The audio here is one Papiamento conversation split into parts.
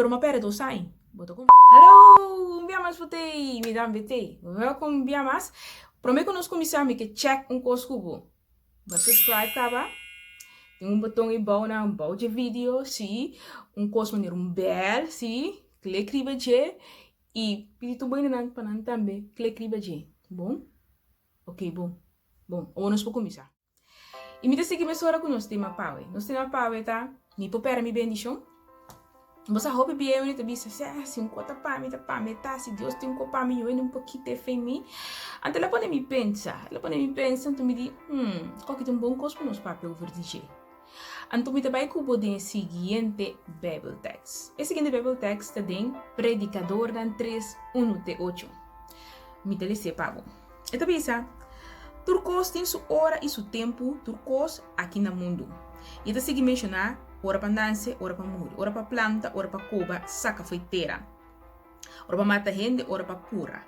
Pero m'a perde dos aña. Bo ta kom. Hallo! Un bia mas bo t'ei, mi tambe t'ei. Welkom un bia mas. Prome ku nos kuminsá mi ke chèk un kos ku bo. Bo a subscribe kaba? Tin un boton ei bou nan bou dje video, si. Un kos manera un bèl, si. Klik riba dje i pidi tur bo hendenan pa nan tambe klik riba dje. Bon? Ok, bon. Bon, awor nos por kuminsá. I mi ta sigui mesora ku nos tema pawe. Nos tema pawe ta, Mi por pèrdè mi bendishon? Bo sa hopi bieu ta bisa, Sè, si un ko ta pa mi, ta pa mi ta. Si Dios tin un ko pa mi, yo hende un pokito e fe mi. Anto el a pone mi pensa. El a pone mi pensa, anto mi di, Hmm, koki ta un bon kos pa nos papia over di dje. Anto mi ta bai ku bo den e siguiente Bijbeltekst. E siguiente Bijbeltekst ta den Predikadornan tres, unu te ocho. Mi ta les'é pa bo. E ta bisa, Tur kos tin su ora i su tempu, tur kos aki na mundu. I e ta sigui menshoná ora pa nanse, ora pa muri, ora pa planta, ora pa koba, saka fo'i tera, ora pa mata hende, ora pa kura,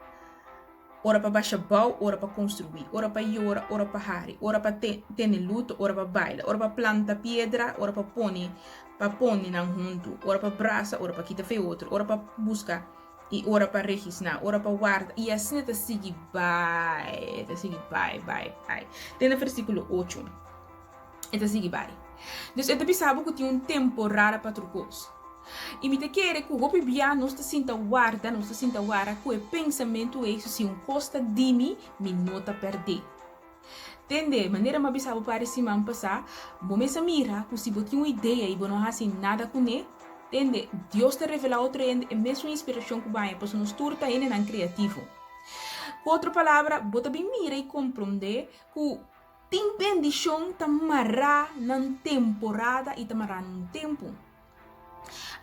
ora pa basha bou, ora pa konstruí, ora pa yora, ora pa hari, ora pa tene luto, ora pa baila, ora pa planta piedra, ora pa pone pa pone nan huntu, ora pa brasa, ora pa kita fo'i otro, ora pa buska. I ora pa regisná, ora pa warda, i asina ta sigui bai, e ta sigui bai, bai, bai. Te na versíkulo ocho, e ta sigui bai. Dus e ta bisa bo ku tin un temporada pa tur kos. I mi ta kere ku hopi bia nos ta sinta warda, nos ta sinta wara ku e pensamentu ei, si un kos ta di mi, mi no ta pèrdé. Tende, manera mi a bisa bo par e siman pasá, bo mes a mira ku si bo tin un idea i bo no hasi nada kuné, tende, Dios ta revelá otro hende e mesun inspirashon ku bo haña, pasobra nos tur ta hendenan kreativo. Ku otro palabra, bo ta bin mira i komprondé ku tin bendishon ta mará na un temporada i ta mará na un tempu.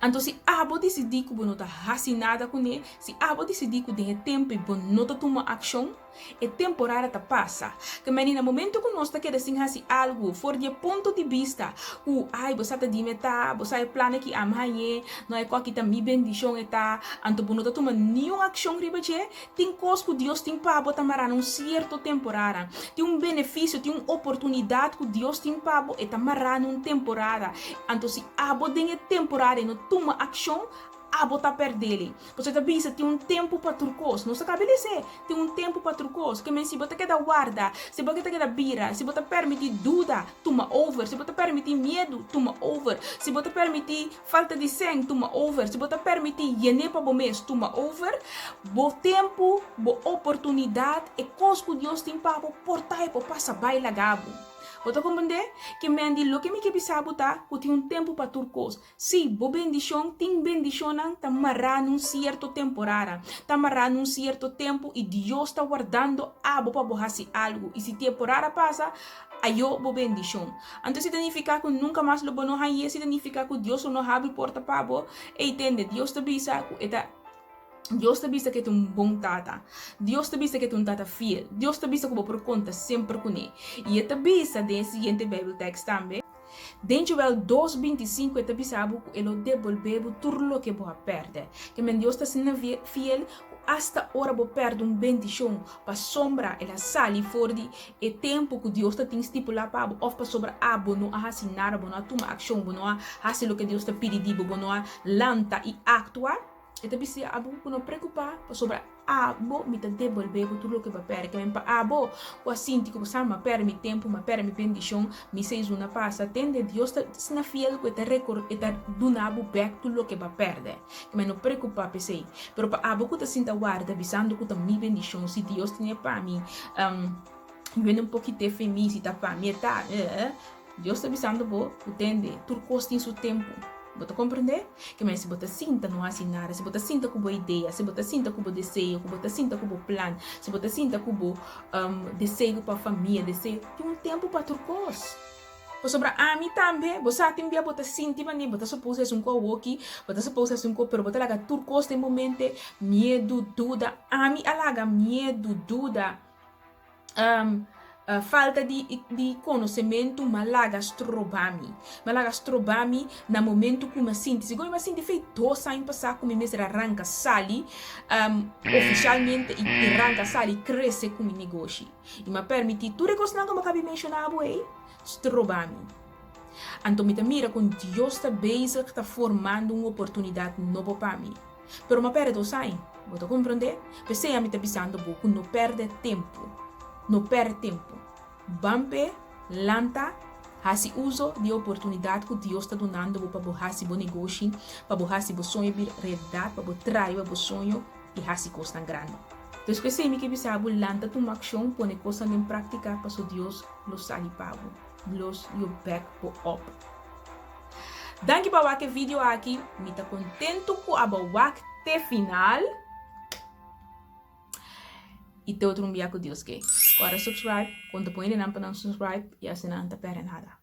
Anto si abo disidí ku bo no ta hasi nada kuné, si abo disidí ku den e tempu ei bo no ta tuma akshon, e temporada ta pasa. Ke meni na momento ku nos ta keda sin hasi algu for di e punto di bista ku, ai, bo sa ta di mi e ta, bo sa e plan aki ami hañ'é, no e ku aki ta mi bendishon e ta, anto bo no ta tuma niun akshon riba dje, Tin kos ku Dios tin pa bo ta mará na un sierto temporada. Tin un benefisio, tin un oportunidat ku Dios tin pa bo, e ta mará na un temporada. Anto si abo den e temporada ei no tuma akshon, abo ta pèrd'el. Pasobra e ta bisa tin un tempu pa tur kos. Nos ta kaba di lesa e, tin un tempu pa tur kos. Ke men si bo ta keda warda, si bo ta keda bira, si bo ta pèrmití duda tuma over, si bo ta pèrmití miedu tuma over, si bo ta pèrmití Falta di sèn, tuma over. Si bo ta permití yen'é pa bo mes, tuma over. Bo tempu, bo oportunidat, e kos ku Dios tin pa bo, por ta e por pasa bai laga bo. Bo ta komprendé? Ke men di loke mi ke bisa bo ta ku tin un tempu pa tur kos. Sí, bo bendishon, tin bendishonnan ta mará na un sierto temporada, ta mará na un sierto tempu i Dios ta wardando abo pa bo hasi algu. I si temporada pasa, Ayo bo bendishon. Anto esei ta nifiká ku nunka mas lo bo no hañ'é? Esei ta nifiká ku Dios lo no habri porta pa bo? Ey, tende, Dios ta bisa ku e ta Dios ta bisa ku e ta un bon Tata. Dios ta bisa ku e ta un Tata fiel. Dios ta bisa ku bo por konta semper kuné. I e ta bisa den e siguiente Bijbeltekst tambe. Den Joel dos 25 e ta bisa bo ku e lo debolbé bo tur loke bo a pèrdè. Ke men Dios ta asina fiel ku asta ora bo pèrdè un bendishon pasobra el a sali for di e tempu ku Dios ta tin stipulá pa bo òf pasobra abo no a hasi nada, bo no a tuma akshon, bo no a hasi loke Dios ta pidi di bo, bo no a lanta i aktua. E ta bisa abo ku no preokupá pasobra abo mi ta debolbé bo tur loke bo a pèrdè. Ke men pa abo ku a sinti ku bo sa mi a pèrdè mi tempu, mi a pèrdè mi bendishon, mi seizun a pasa. Tende, Dios ta asina fiel ku e ta rekor e ta duna bo bèk tur loke bo a pèrdè. Ke men no preokupá p'esei. Pero pa abo ku ta sinta warda bisando ku ta mi bendishon, si Dios tene pa mi, mi wende un pokit'e fe mi, si ta pa mi e ta. Dios ta bisando bo ku tende, tur kos tin su tempu. Bo ta komprendé? Ke men si bo ta sinta no hasi nada, si bo ta sinta ku bo idea, si bo ta sinta ku bo deseo, ku bo ta sinta ku bo plan, si bo ta sinta ku bo deseo pa famia, deseo, tin un tempu pa tur kos. Pasobra ami tambe, bo sa tin bia bo ta sinti manera bo ta supos hasi un kos awoki, bo ta supos hasi un kos, pero bo ta laga tur kos den bo mente, miedu, duda. Ami a laga miedu, duda. Falta di di konosementu m'a laga stroba mi. M'a laga stroba mi na momentu ku mi a sinti. Segun mi a sinti fei dos aña pasá ku mi mester a ranka sali ofishalmente i ranka sali krese ku mi negoshi. I m'a permití tur e kosnan ku mi a kabi menshoná bo ei stroba mi. Anto mi ta mira kon Dios ta bezig ta formando un oportunidat nobo pa mi. Pero m'a pèrdè dos aña. Bo ta komprondé? P'esei ami ta bisando bo ku no pèrdè tempu. No pèrdè tempu. Ban p'e, lanta, hasi uso di e oportunidat ku Dios ta dunando bo pa bo hasi bo negoshi, pa bo hasi bo soño bira realidat, pa bo trae bo soño i hasi kosnan grandi. Dus ku esei mi ke bisa bo, lanta tuma akshon, pone kosnan den práktika paso Dios lo sali pa bo. Los yo bek bo op. Danki pa wak e video aki, mi ta kontentu ku abo wak te final. I te otro un bia ku Dios ke. Kòrda subscribe, konta pon hendenan pa nan subscribe i asina nan ta pèrdè nada.